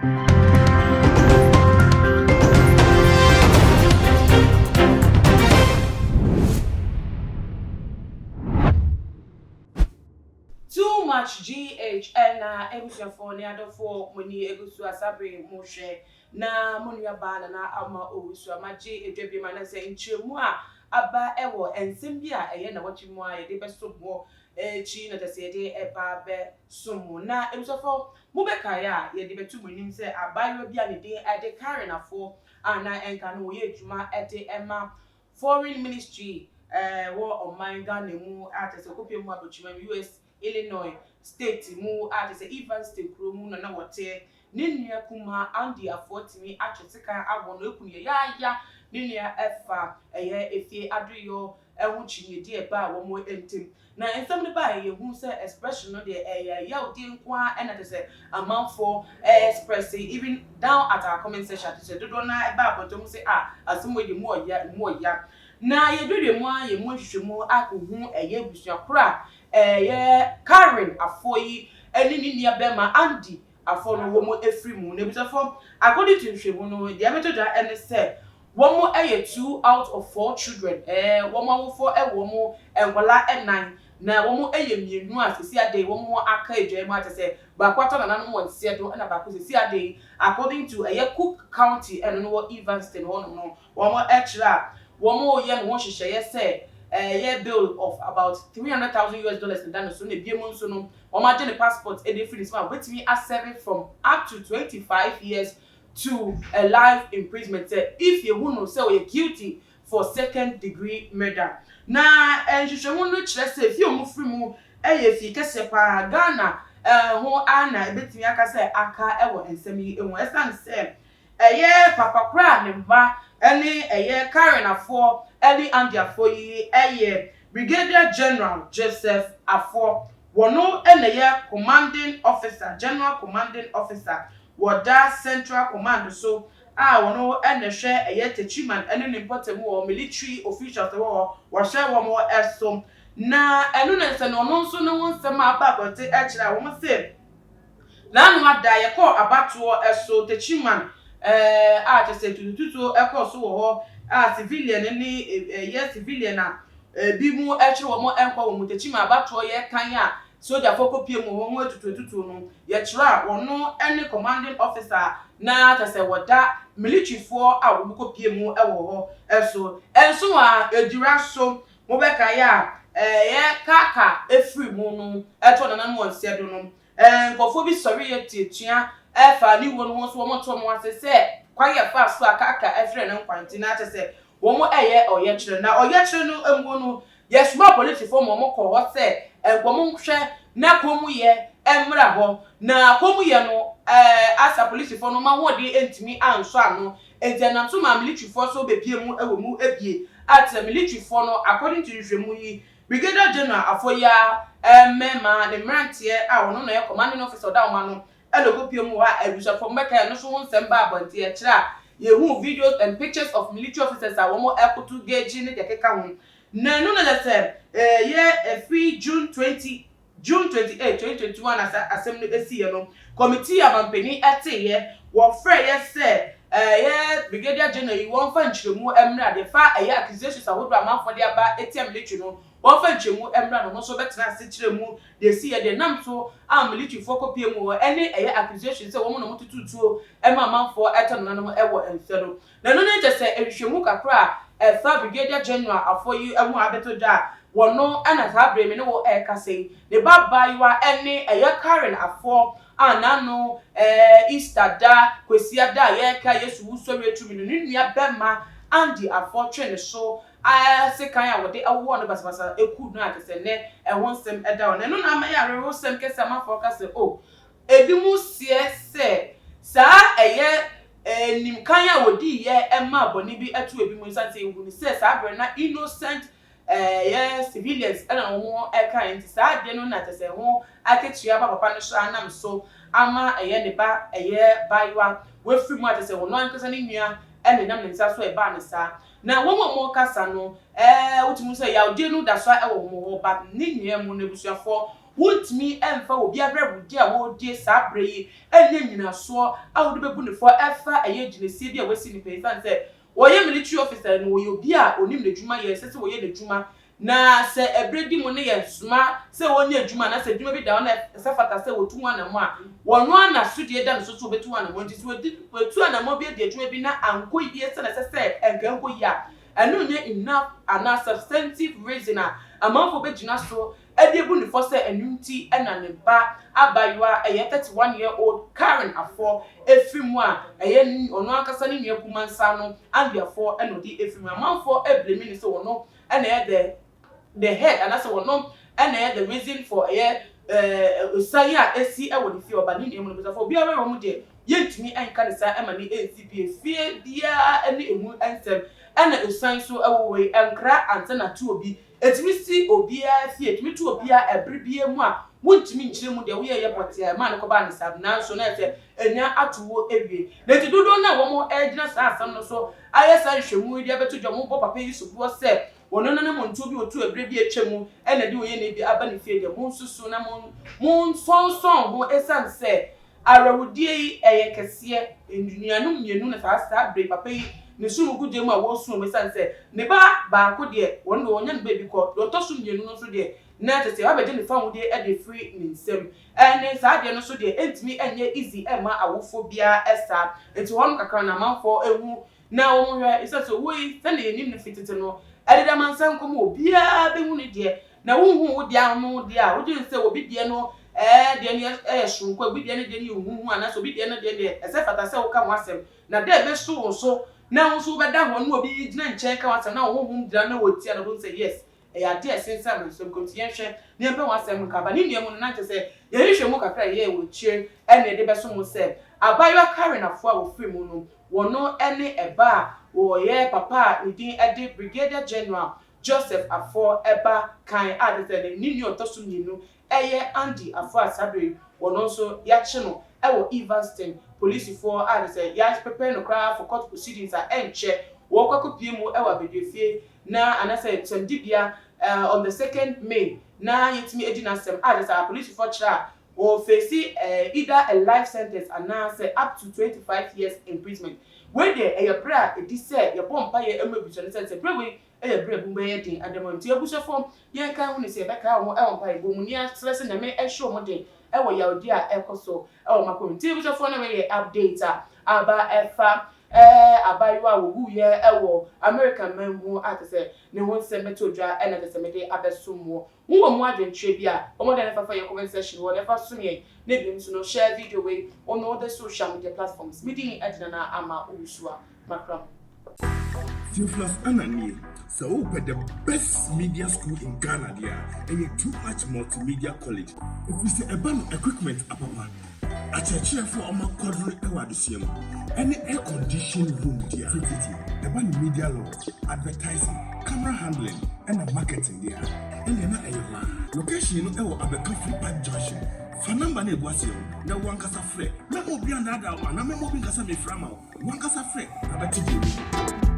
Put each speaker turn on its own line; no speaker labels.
Too much GH ɛna abusuafoɔ ne adɔfoɔ mo ani gu so a saa bere yi mo hwɛ na mo nua baa Nana Ama Owusu a magye adwa biom anaasɛ nkyerɛmu a aba wɔ nsɛm bi a ɛyɛ nnawɔtwe mu a yɛde bɛsom mo akyi na kyerɛ sɛ yɛde ɛba bɛsom mo. Na abusuafoɔ mo bɛkae a yɛde bɛto mo anim sɛ abaayewa bi a ne din de Karen Afoɔ a na ɛnka no ɔyɛ adwuma de ma Foreign Ministry wɔ ɔman Ghana mu a kyerɛ sɛ ɔkɔpue mu abɔkyima mu US Illinois state mu a kyerɛ sɛ Evanston kuro mu na na wɔteɛ. Ne nua kumaa Andy Afoɔ tumi atwe sekan awɔ no aku no yayaaya. Ne nua ɛfa ɛyɛ efie adoyɔ ho kyinnyedie a ɛbaa wɔn ntam. Na nsɛm no baeɛ yɛhuu sɛ expression no deɛ ɛyɛ yawdie nko ara na kyerɛ sɛ amanfoɔ express, even down at our comment section kyerɛ sɛ dodoɔ no ara ɛbaa abɔnten wɔn se ah, asɛm wei deɛ emu ɔya, emu ɔya. Na yɛdwedwe mu ara yɛn mu nhwehwɛmu akɔhu ɛyɛ abusua korɔ a ɛyɛ Karen Afoɔ yi ne ne nua bɛrima Andy Afoɔ no wɔn afiri mu. Na abusuafoɔ, according to nhwehwɛmu no deɛ ɛbɛtɔ dwa ne sɛ Wɔn yɛ two out of four children ɛɛ wɔn awofoɔ wɔ wɔn nkwadaa nnan na wɔn yɛ mmienu a sɛsi ada yi wɔn aka adwae mu a kyerɛ sɛ baako atɔ nananom wɔn seɛ do ɛna baako sɛsi ada yi according to ɛyɛ Cook County ɛno no wɔ Evanston hɔ nom no wɔn kyerɛ a wɔn reyɛ ne ho nhyehyɛeɛ sɛ ɛyɛ bill of about 300,000 US dollars na ɛda ne so na ebiem nso no wɔn agye ne passport de afiri ne nsam a wɔbɛtumi asɛve from up to 25 years to a life imprisonment sɛ if yɛhu no sɛ ɔyɛ guilty for second degree murder. Na nhwehwɛmu no kyerɛ sɛ fie a wɔfiri mu yɛ fie kɛseɛ pa ara, Ghana ho ara na ɛbɛtumi aka sɛ aka wɔ nsɛm yi ho ɛsiane sɛ ɛyɛ papa korɔ a ne mma ne ɛyɛ Karen Afoɔ ne Andy Afoɔ yi yɛ Brigadier General Joseph Afoɔ, wɔno na ɛyɛ Commanding Officer, General Commanding Officer Wɔda Central Command so a wɔn na ɛhwɛ ɛyɛ Techiman ne ne mpɔtam wɔ military officials ɛwɔ hɔ wɔhwɛ wɔn so na ɛno na sɛ na ɔno nso ne ho nsɛm a aba abɔnten ɛkyerɛ a wɔn se n'ano ada yɛkɔɔ abatoɔ so Techiman ɛɛ a kyerɛ sɛ tutututuo ɛkɔɔ so wɔ hɔ a civilian ne ɛyɛ civilian a ebi mu ɛkyerɛ wɔn nkwa wɔ mu Techiman abatoɔ yɛ kan a Sogyafo kɔpue mu hɔ ho atutuatutuo no, yɛkyerɛ a wɔno ne commanding officer a na kyerɛ sɛ wɔda militryfoɔ a wɔn kɔpue mu wɔ hɔ so. Nso a ɛdwira so, mobɛkae a ɛyɛ Kaka firi mu no tɔɔ nananom wɔn nseɛ do no, nkurɔfoɔ bi sɔreeɛ tuatua faa ne wuo no ho nso wɔn nto wɔn ase sɛ kwan a ɛfaa so a Kaka hweree ne nkwa nti na kyerɛ sɛ wɔyɛ ɔyɛkyerɛ. Na ɔyɛkyerɛ no mu no, Yɛsomaa polisifo ma wɔkɔɔ hɔ sɛ wɔnhwɛ na kommyɛ mmra hɔ. Na kommyɛ no, asa polisifo no wɔn ahoɔden antumi ansɔ ano. Enti ɛnam so maa militryfoɔ nso bepue mu wɔ mu abien. A kyerɛ militryfoɔ no, according to nhwehwɛmu yi, Brigadier General Afoyaa mmarima, ne mmeranteɛ a ɔno na ɔyɛ commanding officer ɔda wɔn ano na ɔkɔpue mu wɔ hɔ a abusuafoɔ mmɛkae ɛno nso ho nsɛm baa abɔnten ɛkyerɛ a yɛhuu videos and pictures of military officers a wɔrekoto gauge ne deɛ ɛkeka ho. Na ɛno na kyerɛ sɛ ɛyɛ ɛfiri June 20, June 28, 2021 a saa asɛm no siiɛ no, kɔmitii a mampanin teeɛ, wɔfrɛeɛ sɛ ɛyɛ Brigadier General yi wɔmfa nkyerɛmu mmra deɛ ɛfa ɛyɛ accusations ahodoɔ a amanfoɔ de aba atia military no, wɔmfa nkyerɛmu mmra na ɔno nso bɛtena ase kyerɛ mu deɛ ɛsiiɛ, deɛ ɛnam so a militaryfoɔ kɔpue mu hɔ ɛne ɛyɛ accusations sɛ wɔn na wɔtutu tuo ma amanfoɔ tɔ nananom wɔ nsɛ no. Na ɛno ne kyɛ sɛ nhwehwɛmu kakra a ɛfa Brigadier General Afo yi ho a abɛtɔ dwa a wɔno na saa bere me ne wo rekasa yi, ne ba abaayewa ne ɛyɛ Karen Afo a n'ano Easter da, Kwasia da a yɛreka Yesu wusɔreɛ tumi no, ne nua bɛma Andy Afo twe ne so sekan a wɔde wowɔɔ no basabasa kuu no a kyɛ sɛ nnɛ ɛho nsɛm da hɔ. Na ɛno na ama yɛ awerɛhosɛm kɛse a amanfoɔ ka sɛ oh, Ebinom seɛ sɛ saa ɛyɛ animkan a wɔdiiɛ maa bɔne bi too ebinom esiane sɛ yɛhunu sɛ saa berɛ no na innocent ɛyɛ civilians na wɔn ɛkaeɛ nti saa adeɛ no na kyerɛ sɛ ɛho akatua ba papa no so ara nam so ama ɛyɛ ne ba ɛyɛ baayewa wafiri mu a kyerɛ sɛ ɔno ankasa ne nua na ɛnam ne nsa so ɛbaa no saa. Na wɔn a wɔrekasa no ɛɛ wotumi hu sɛ yawdie no da so ara wɔ wɔn hɔ but ne nua mu no abusuafoɔ. Wontumi mfa obi awerɛhodeɛ a wɔredie saa berɛ yi nyɛ nnyinasoɔ a wode bɛbu no fɔ ɛfa ɛyɛ gyinasie bi a wasi no pɛ. Ɛsiane sɛ ɔyɛ military officer no, ɔyɛ obi a ɔnim n'adwuma yɛ, ɛsɛ sɛ ɔyɛ n'adwuma, na sɛ ɛberɛ di mu no yɛ soma sɛ ɔnyɛ adwuma anaasɛ adwuma bi da hɔ na ɛsɛ fata sɛ ɔtu ho anammɔn a, ɔno ara na asodie da ne so sɛ ɔbɛtu ho anammɔn. Nti sɛ watu anammɔn bi adi adwuma bi na ankɔ yie sɛdeɛ ɛsɛ sɛ ɛnka ɛnkɔ yie a, ɛno nyɛ enough anaa substantive reason a amanfoɔ bɛgyina so de abu no fɔ sɛ ɛno nti na ne ba abaayewa a ɛyɛ 31 year old Karen Afoɔ afiri mu a ɛyɛ ɔno ankasa ne nua kumaa nsa ano Andy Afoɔ na ɔde afiri mu. Amanfoɔ blame no sɛ ɔno na ɛyɛ the the head anaasɛ ɔno na ɛyɛ the reason for ɛyɛ osian a asi wɔ ne fie ɔba ne nua mu no. Abusuafoɔ obiara wɔ mu deɛ yɛntumi nka ne saa ma no nsi pie. Fie biara ne ɛmu nsɛm ɛna osian nso wɔ wei nkra ansa na to obi. Ɛtumi si obiara fie, ɛtumi to obiara ɛbere biara mu a wontumi nkyerɛ mu deɛ woyɛeɛ pɔtee a ɛmaa no kɔbaa ne saa, nanso na ɛsɛ anya ato wo awie. Na enti dodoɔ no a wɔregyina saa asɛm no so ayɛ saa nhwehwɛmu yi de abɛto dwa, wɔbɔ papa yi soboɔ sɛ wɔno no anammɔntuo bi a ɔtuu ɛberɛ bi a atwa mu na ɛde oyiani bi aba ne fie deɛ, monsusu na monsɔnsɔn ho ɛsiane sɛ Awerɛhodie yi, ɛyɛ kɛseɛ. Nnuanom mmienu na saa saa bere yi papa yi ne som gu gya mu a wɔresu wɔn esiane sɛ ne ba baako deɛ wɔn deɛ wɔnya no baabi kɔ, deɛ ɔtɔ so mmienu no nso deɛ na kyerɛ sɛ wabɛgye ne fawodeɛ de afiri ne nsam. Ɛne saa adeɛ no nso deɛ ɛntumi nyɛ easy mma awofoɔ biara saa. Nti hɔ nom kakra no amanfoɔ hu na wɔn hwɛ esiane sɛ owuo yi sɛdeɛ yɛnim no firi tete no ɛdeda amansan kɔn mu obiara bɛhu ne deɛ. Na wonhuu wo deɛ ano deɛ a, wodwene sɛ obi deɛ no deɛ no yɛ soronko, obi deɛ no deɛ no yɛ huhuhu anaasɛ obi deɛ no deɛ deɛ ɛsɛ fata sɛ woka ho asɛm. Na da a ɛbɛso wo so na wo nso wobɛda hɔ na obi gyina nkyɛn ka ho asɛm na wo honhom gyina na wɔtia no, wobɛhu sɛ yes, ɛyɛ adeɛ a ɛsensɛn me nsam nti yɛnhwɛ na yɛmpɛ ho asɛm nka. Ba ne nua mu no, na kyerɛ sɛ yɛn nhwehwɛmu kakra a yɛyɛɛ wɔ akyire na yɛde bɛso mo sɛ abaayewa Karen Afoa a wɔfiri mu no, wɔno ne ɛba a wɔyɛ papa a ne din de Brigadier General Joseph Afoh ba kan a kyerɛ sɛ ne nua a ɔtɔ so mmienu yɛ Andy Afoh a saa bere yi wɔno nso yɛakye no wɔ Evanston. Polisifoɔ a kyerɛ sɛ yɛaprepare no koraa for court proceedings a ɛnkyɛ wɔrekɔ akɔpue mu wɔ abadwafie na anaasɛ nsɛmdibea on the second May na yɛatumi adi n'asɛm a kyerɛ sɛ apolisifoɔ kyerɛ a wɔfeesi either a life sentence anaasɛ up to 25 years imprisonment. Wei deɛ ɛyɛ berɛ a ɛdi sɛ yɛbɔ mpaeɛ ma abusua no sɛne sɛ berɛ wei Ɛyɛ berɛ a ɛmu bɛyɛ den adama nti abusuafoɔ yɛnkae ho ne sɛ yɛbɛkae wɔn wɔ mpaebɔ mu ne yɛasrɛ sɛ Nyame nhyɛ wɔn den wɔ yawdi a ɛkɔ so wɔ wɔn akoma mu. Nti abusuafoɔ na wei yɛ update a aba ɛfa abaayewa a wɔwuiɛ wɔ America man mu a kyerɛ sɛ ne ho nsɛm bɛtɔ dwa na kyerɛ sɛ mede abɛsom mo. Wo wɔ mu adwenkyerɛ bi a, bɔ mmɔden na fa fa yɛn comment section hɔ na fa som yɛn na bio nso no share video wei on all the social media platforms. Me din de Nana Ama Owusu a makra mo.
Theophilus Annan nie, sɛ wopɛ the best media school in Ghana deɛ a, ɛyɛ Too Much Multimedia College. Ɛfiri sɛ ɛba no equipment apapa, akyerɛkyerɛfoɔ a wɔakwadwene wɔ adesua mu, ɛne air conditioned room deɛ a, tititi ɛba no media law, advertising, camera handling ɛna marketing deɛ a, ɛnneɛ na ɛyɛ hɔ ara. Location no wɔ Abɛka Free Pipe Junction. Fa number no a ɛgu aseɛ no na wo ankasa frɛ. Mɛmma obi annaadaa wo anaa mɛmma obi nka sɛ mefrɛ ama wo. Wo ankasa frɛ na bɛte deɛ ɛwɔ mu.